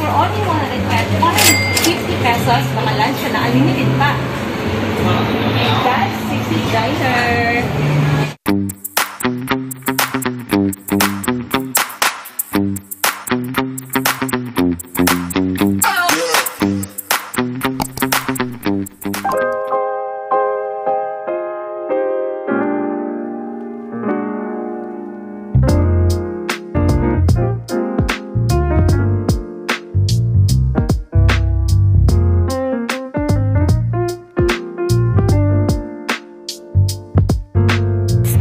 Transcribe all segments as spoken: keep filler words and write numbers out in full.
For only one hundred pesos, one hundred fifty pesos, baka lunch na, unlimited pa. That's Sixty Diner.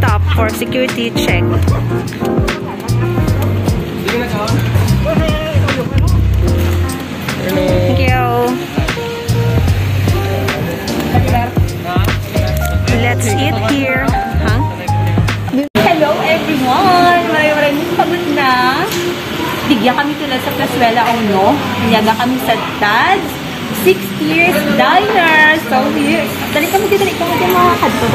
Stop for security check. Thank you. Let's eat here. Huh? Hello, everyone! Maray-maray, pagod na. Digya kami tulad sa Plazuela Uno. Niyaga kami sa Dad's Sixties Diner. So, here. Dali kami, dali kami, mga kadto.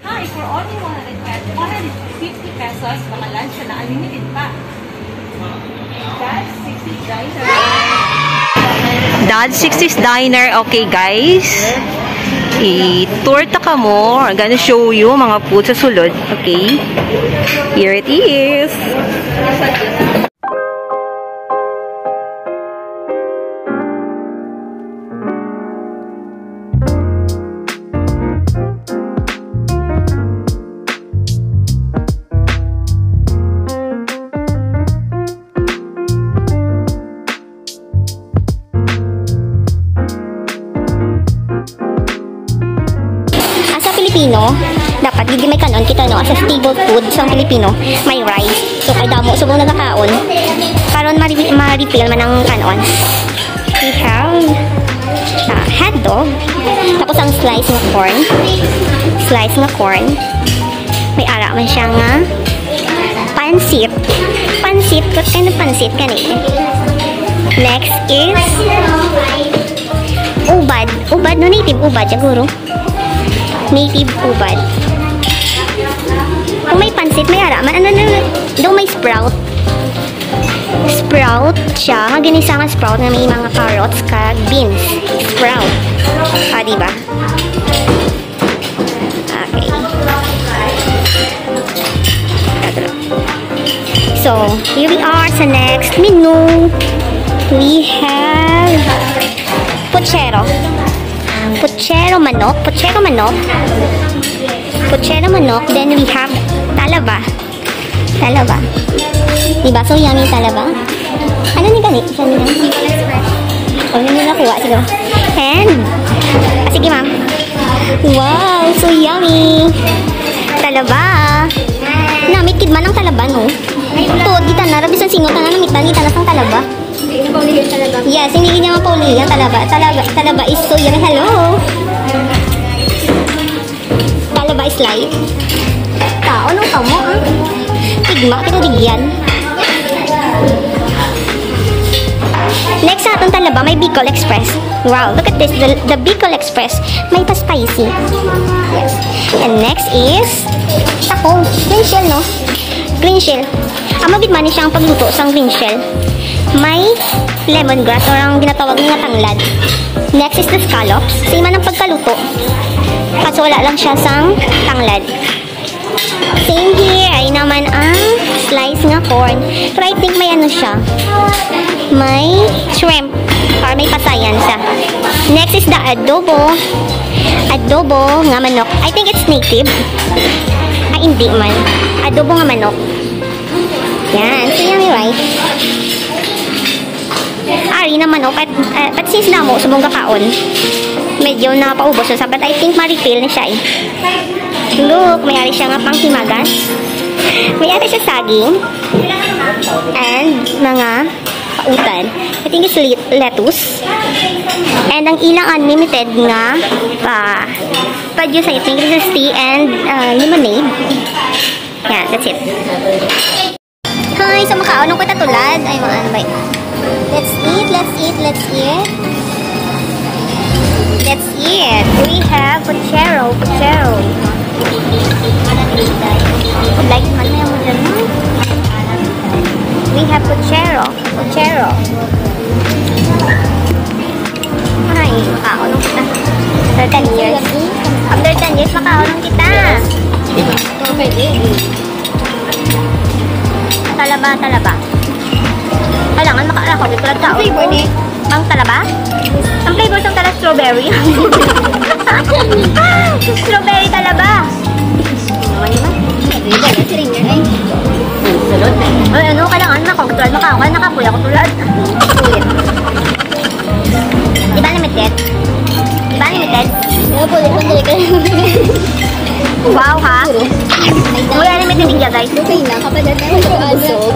Hi, for only one hundred pesos, one hundred fifty pesos, baka lunch na, unlimited pa. That's sixty Diner. Dad sixties Diner. Okay, guys. I-tour ta kamo. I'm gonna show you mga food sa sulod. Okay. Here it is. As a Filipino, dapat gid may kanon kita, no, as a stable food sang Filipino, may rice. So, kay damo subong nagakaon. Karon, ma-, ma-refill man ang kanon. We have, ah, hotdog. Tapos ang slice nga corn. Slice nga corn. May ara man siya nga pansit. Pansit, what kind of pansit gani? Next is ubad. Ubad, no, native ubad, siguro. Native ubad. Kung may pansit, may ara man. Ano na, daw may sprout. Sprout siya. Nga ginisa nga sprout nga may mga carrots kag beans. Sprout. Ah, di ba? Okay. So, here we are sa next menu. We have puchero. Puchero manok. Puchero manok. Puchero manok. Then we have talaba. Talaba. Diba? So yummy talaba. Ano ni gani? Siya ni gani? O, yun yung nakuha. Sige. And, ah, sige, ma'am. Wow, so yummy. Talaba. Namit kid man ang talaba, no? Tuod kita na, rabi sa singot na namit na, nita na sang talaba. Yes, hindi niya mapauli ang talaba. Talaba, talaba is so yummy. Hello. Talaba is life. Kaon ang kamo, ah. Tigma, kinaligyan. Next sa atong talaba, may Bicol Express. Wow, look at this. The, the Bicol Express. May pa-spicy. Yes. And next is taco. Green shell, no? Green shell. Amo gid man ni siya ang pagluto sang green shell. May lemongrass or ang ginatawag nga tanglad. Next is the scallops. Same man ang pagkaluto. Kaso wala lang siya sang tanglad. Same here. Ay naman ang slice nga corn. Pero I think may ano siya. May shrimp. Or may pasayan siya. Next is the adobo. Adobo nga manok. I think it's native. Ay, hindi man. Adobo nga manok. Yan. So, yummy, right? Ari naman, oh, but, uh, but since namo, subong kakaon, medyo napaubos siya, but I think ma-refill na siya, eh. Look, may ari siya nga panghimagas. May ari siya saging. And mga Utan. I think it's le- lettuce. And ang ilang unlimited nga pa pa juice, I think this is tea and uh, lemonade. Yeah, that's it. Hi, so makaon ko ta tulad. Ay, mga ano ba yun? Let's eat, let's eat, let's eat. Let's eat. We have puchero, puchero. Like man niya mo dyan, no? We have puchero, puchero. Ay, makaon kita. After ten years. After ten years, makaon kita. Talaba, talaba. Kailangan makaon ako. Dito lang tao. Ang flavor ni? Ang talaba? Ang flavor sa talaba, strawberry. Strawberry talaba. Ay, ano, kailangan makaon tulad. Makaon ka, nakapuya ko tulad. Di ba limited? Di ba limited? Wala po, di ba talaga? Wow, ha? Uy, ano may tinigya, guys? Okay na, kapag natin ako busog.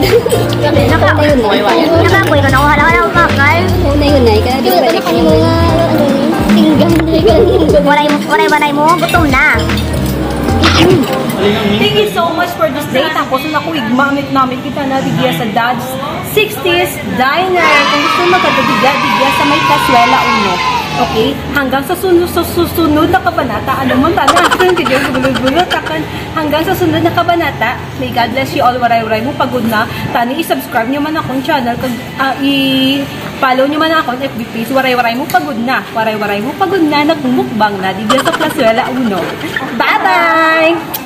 Naka- Nakapoy ko na ako. Hala, hala, bakal. Hunay-hunay ka, di ba? Wala pa na kami mga, ano, pinggan. Waray mo, waray, waray mo. Gutom na. Thank you so much for this day. Tapos na ko igmamit namit kita na digya sa Dad's sixties Diner. Kung gusto mo magkadugida, digya sa may Kasuela uno. Okay? Hanggang sa sunod, sa susunod na kabanata, ano man tana? Ang video, bulol-bulol, takan. Hanggang sa sunod na kabanata, may God bless you all. Waray-waray mo pagod na. Tani, i-subscribe nyo man akong channel. Kag, ah, i-follow nyo man akong F B page. Waray-waray mo pagod na. Waray-waray mo pagod na. Nagmumukbang na. Digya sa Plazuela uno. Bye-bye!